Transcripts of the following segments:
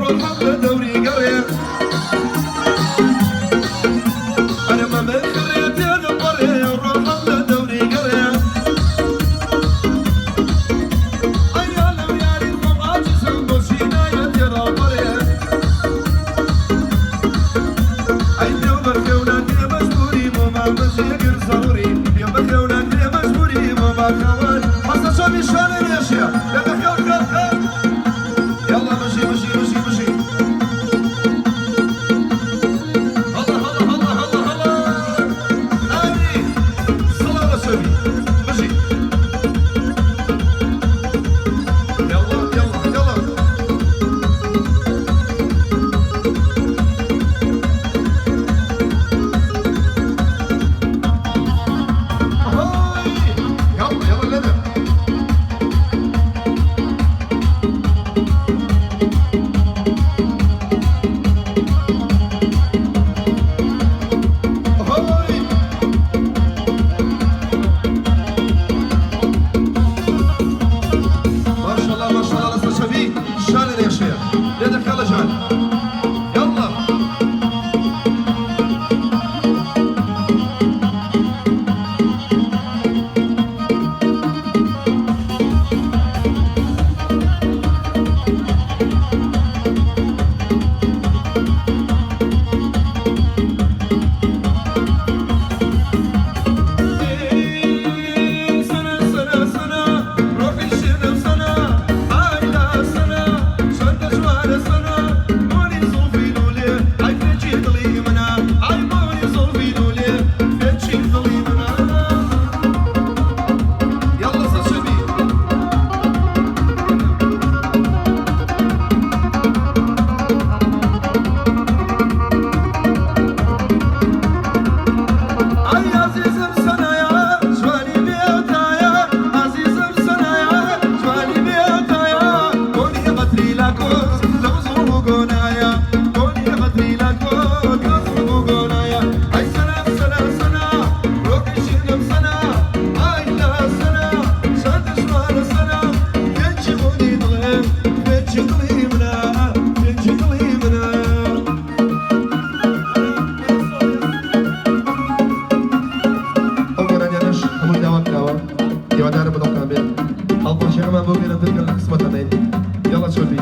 ڕۆحم لە دەوری گەڕێ. ئەرێ مەمێ خڕێ تێدم بەڕێ ڕۆحم لە دەوری گەڕێ. ئەی یا لەو یاری خۆم عاجزم بۆچی نایە تێڕاپەڕێ. ئەی پێو بەخێو ناکرێ مەجبوری بۆ مامە جێگر زەڕوری پێو بەخێو ناکرێ مەجبوری بۆ باخەوان هەستە چۆمی شانێ نێشێ پێ بەخێو خێو خێو يلا بجي بجي بجي بجي هلا هلا هلا هلا هلا نادي صلاة رسولي بجي يلا يلا يلا. هاي يلا يلا لنا. هاي ما شاء الله ما شاء الله لسه شبيه شالن يا شيخ يدك يلا جان يلا. سنة سنة سنة روحي شنو سنة عائلة سنة شند جوار سنة موني زولفي دولي عي فيتشي ضلي منا عي موني زولفي دولي فيتشي ضلي منا يلا سشبي. ئەی ئازیزم سەنایا جوانی بێتایە ئازیزم سەنایا جوانی بێتایە بۆنی عەتری لاکۆس لەو زوڵم و گۆنایە بۆنی عەتری لاکۆس لەو زوڵم و گۆنایە ئەی سەنا سەنا سەنا ڕۆحی شیرینم سەنا ئای لا سەنا چەند جوانە سەنا پێچی بۆنی دڵێ پێچی دڵی منە پێچی دڵی منە. ئەو گۆرانیانەش هەمووی داوا کراوە هیوادارم بەدڵتان بێت هەڵپەڕکێکەمان بۆ گەرمتر کە لە قسمەتە نین یاڵا چۆبی.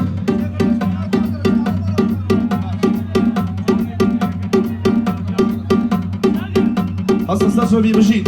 هەستە سەر چۆبی بژیت.